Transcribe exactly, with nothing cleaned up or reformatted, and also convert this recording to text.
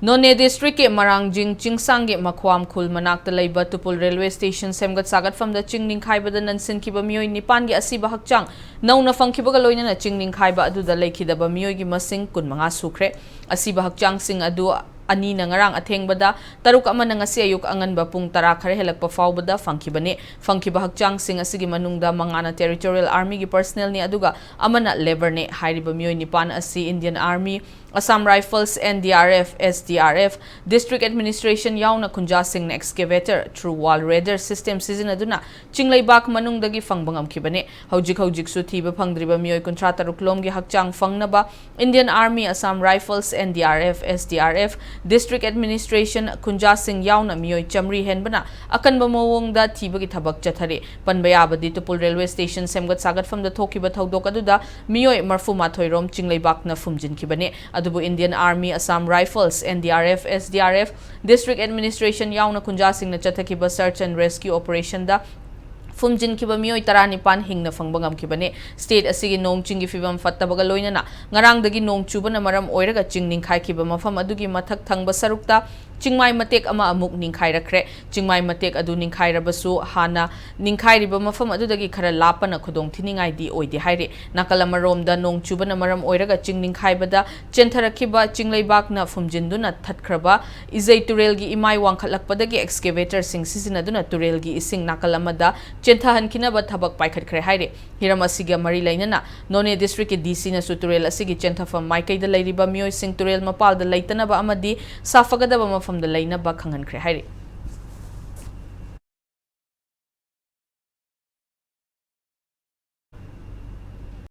ꯅꯣꯅꯦ ꯗꯤꯁꯇ꯭ꯔꯤꯛꯀꯤ ꯃꯔꯥꯡꯖꯤꯡ ꯆꯤꯡꯁꯥꯡꯒꯤ ꯃꯈ꯭ꯋꯥꯝ ꯈꯨꯜ ꯃꯅꯥꯛꯇ ꯂꯩꯕ ꯇꯨꯄꯨꯜ ꯔꯦꯜꯋꯦ ꯁ꯭ꯇꯦꯁꯟ ꯁꯦꯝꯒꯠ ꯁꯥꯒꯠꯐꯝꯗ ꯆꯤꯡ ꯅꯤꯡꯈꯥꯏꯕꯗ ꯅꯟꯁꯤꯟꯈꯤꯕ ꯃꯤꯑꯣꯏ ꯅꯤꯄꯥꯟꯒꯤ ꯑꯁꯤꯕ ꯍꯛꯆꯥꯡ ꯅꯧꯅ ꯐꯪꯈꯤꯕꯒ ꯂꯣꯏꯅꯅ ꯆꯤꯡ ꯅꯤꯡꯈꯥꯏꯕ ꯑꯗꯨꯗ ꯂꯩꯈꯤꯗꯕ ꯃꯤꯑꯣꯏꯒꯤ ꯃꯁꯤꯡ ꯀꯨꯟꯃꯉꯥ ꯁꯨꯈ꯭ꯔꯦ꯫ ꯑꯁꯤꯕ ꯍꯛꯆꯥꯡꯁꯤꯡ ꯑꯗꯨ ꯑꯅꯤꯅ ꯉꯔꯥꯡ ꯑꯊꯦꯡꯕꯗ, ꯇꯔꯨꯛ ꯑꯃꯅ ꯉꯁꯤ ꯑꯌꯨꯛ ꯑꯉꯟꯕ ꯄꯨꯡ ꯇꯔꯥ ꯈꯔ ꯍꯦꯜꯂꯛꯄ ꯐꯥꯎꯕꯗ ꯐꯪꯈꯤꯕꯅꯤ꯫ ꯐꯪꯈꯤꯕ ꯍꯛꯆꯥꯡꯁꯤꯡ ꯑꯁꯤꯒꯤ ꯃꯅꯨꯡꯗ ꯃꯉꯥꯅ Territorial Armyꯒꯤ personnelꯅꯤ, ꯑꯗꯨꯒ ꯑꯃꯅ labourꯅꯤ꯫ ꯍꯥꯏꯔꯤꯕ ꯃꯤꯑꯣꯏ ꯅꯤꯄꯥꯟ ꯑꯁꯤ Indian Army, Assam Rifles, N D R F, S D R F, District Administration ꯌꯥꯎꯅ ꯈꯨꯟꯖꯥꯁꯤꯡꯅ excavator through wall raider system ꯁꯤꯖꯤꯟꯅꯗꯨꯅ ꯆꯤꯡꯂꯩꯕꯥꯛ ꯃꯅꯨꯡꯗꯒꯤ ꯐꯪꯕ ꯉꯝꯈꯤꯕꯅꯤ꯫ ꯍꯧꯖꯤꯛ ꯍꯧꯖꯤꯛꯁꯨ ꯊꯤꯕ ꯐꯪꯗ꯭ꯔꯤꯕ ꯃꯤꯑꯣꯏ ꯀꯨꯟꯊ꯭ꯔꯥ ꯇꯔꯨꯛ ꯂꯣꯝꯒꯤ ꯍꯛꯆꯥꯡ ꯐꯪꯅꯕ Indian Army, Assam Rifles, N D R F, S D R F, District Administration, ꯈꯨꯟꯖꯥꯁꯤꯡ ꯌꯥꯎꯅ ꯃꯤꯑꯣꯏ ꯆꯥꯃꯔꯤ ꯍꯦꯟꯕꯅ ꯑꯀꯟꯕ ꯃꯑꯣꯡꯗ ꯊꯤꯕꯒꯤ ꯊꯕꯛ ꯆꯠꯊꯔꯤ꯫ ꯄꯟꯕ ꯌꯥꯕꯗꯤ, ꯇꯨꯄꯨꯜ ꯔꯦꯜꯋꯦ ꯁ꯭ꯇꯦꯁꯟ ꯁꯦꯝꯒꯠ ꯁꯥꯒꯠꯐꯝꯗ ꯊꯣꯛꯈꯤꯕ ꯊꯧꯗꯣꯛ ꯑꯗꯨꯗ ꯃꯤꯑꯣꯏ ꯃꯔꯐꯨ ꯃꯥꯊꯣꯏ ꯔꯣꯝ ꯆꯤꯡꯂꯩꯕꯥꯛꯅ ꯐꯨꯝꯖꯤꯟꯈꯤꯕꯅꯤ꯫ ꯑꯗꯨꯕꯨ Indian Army, Assam Rifles, N D R F, S D R F, District Administration ꯌꯥꯎꯅ ꯈꯨꯟꯖꯥꯁꯤꯡꯅ ꯆꯠꯊꯈꯤꯕ search and rescue operationꯗ ꯐꯨꯝꯖꯤꯟꯈꯤꯕ ꯃꯤꯑꯣꯏ ꯇꯔꯥꯅꯤꯄꯥꯟ ꯍꯤꯡꯅ ꯐꯪꯕ ꯉꯝꯈꯤꯕꯅꯤ꯫ State ꯑꯁꯤꯒꯤ ꯅꯣꯡ ꯆꯤꯡꯒꯤ ꯐꯤꯕꯝ ꯐꯠꯇꯕꯒ ꯂꯣꯏꯅꯅ ꯉꯔꯥꯡꯗꯒꯤ ꯅꯣꯡ ꯆꯨꯕꯅ ꯃꯔꯝ ꯑꯣꯏꯔꯒ ꯆꯤꯡ ꯅꯤꯡꯈꯥꯏꯈꯤꯕ ꯃꯐꯝ ꯑꯗꯨꯒꯤ ꯃꯊꯛ ꯊꯪꯕ ꯁꯔꯨꯛꯇ ꯆꯤꯡꯃꯥꯏ ꯃꯇꯦꯛ ꯑꯃ ꯑꯃꯨꯛ ꯅꯤꯡꯈꯥꯏꯔꯛꯈ꯭ꯔꯦ꯫ ꯆꯤꯡꯃꯥꯏ ꯃꯇꯦꯛ ꯑꯗꯨ ꯅꯤꯡꯈꯥꯏꯔꯕꯁꯨ, ꯍꯥꯟꯅ ꯅꯤꯡꯈꯥꯏꯔꯤꯕ ꯃꯐꯝ ꯑꯗꯨꯗꯒꯤ ꯈꯔ ꯂꯥꯞꯄꯅ ꯈꯨꯗꯣꯡ ꯊꯤꯅꯤꯡꯉꯥꯏꯗꯤ ꯑꯣꯏꯗꯦ ꯍꯥꯏꯔꯤ꯫ ꯅꯥꯀꯜ ꯑꯃꯔꯣꯝꯗ, ꯅꯣꯡ ꯆꯨꯕꯅ ꯃꯔꯝ ꯑꯣꯏꯔꯒ ꯆꯤꯡ ꯅꯤꯡꯈꯥꯏꯕꯗ ꯆꯦꯟꯊꯔꯛꯈꯤꯕ ꯆꯤꯡꯂꯩꯕꯥꯛꯅ ꯐꯨꯝꯖꯤꯟꯗꯨꯅ ꯊꯠꯈ꯭ꯔꯕ ꯏꯖꯩ ꯇꯨꯔꯦꯜꯒꯤ ꯏꯃꯥꯏ ꯋꯥꯡꯈꯠꯂꯛꯄꯗꯒꯤ excavatorꯁꯤꯡ ꯁꯤꯖꯤꯟꯅꯗꯨꯅ ꯇꯨꯔꯦꯜꯒꯤ ꯏꯁꯤꯡ ꯅꯥꯀꯜ ꯑꯃꯗ ꯆꯦꯟꯊꯍꯟꯈꯤꯅꯕ ꯊꯕꯛ ꯄꯥꯏꯈꯠꯈ꯭ꯔꯦ ꯍꯥꯏꯔꯤ꯫ ꯍꯤꯔꯝ ꯑꯁꯤꯒ ꯃꯔꯤ ꯂꯩꯅꯅ ꯅꯣꯅꯦ ꯗꯤꯁꯇ꯭ꯔꯤꯛꯀꯤ D Cꯅꯁꯨ ꯇꯨꯔꯦꯜ ꯑꯁꯤꯒꯤ ꯆꯦꯟꯊꯐꯝ ꯃꯥꯏꯀꯩꯗ ꯂꯩꯔꯤꯕ ꯃꯤꯑꯣꯏꯁꯤꯡ ꯇꯨꯔꯦꯜ ꯃꯄꯥꯜꯗ ꯂꯩꯇꯅꯕ ꯑꯃꯗꯤ ꯁꯥꯐꯒꯗꯕ ꯃꯐꯝꯗ ꯂꯩꯅꯕ ꯈꯪꯍꯟꯈ꯭ꯔꯦ ꯍꯥꯏꯔꯤ꯫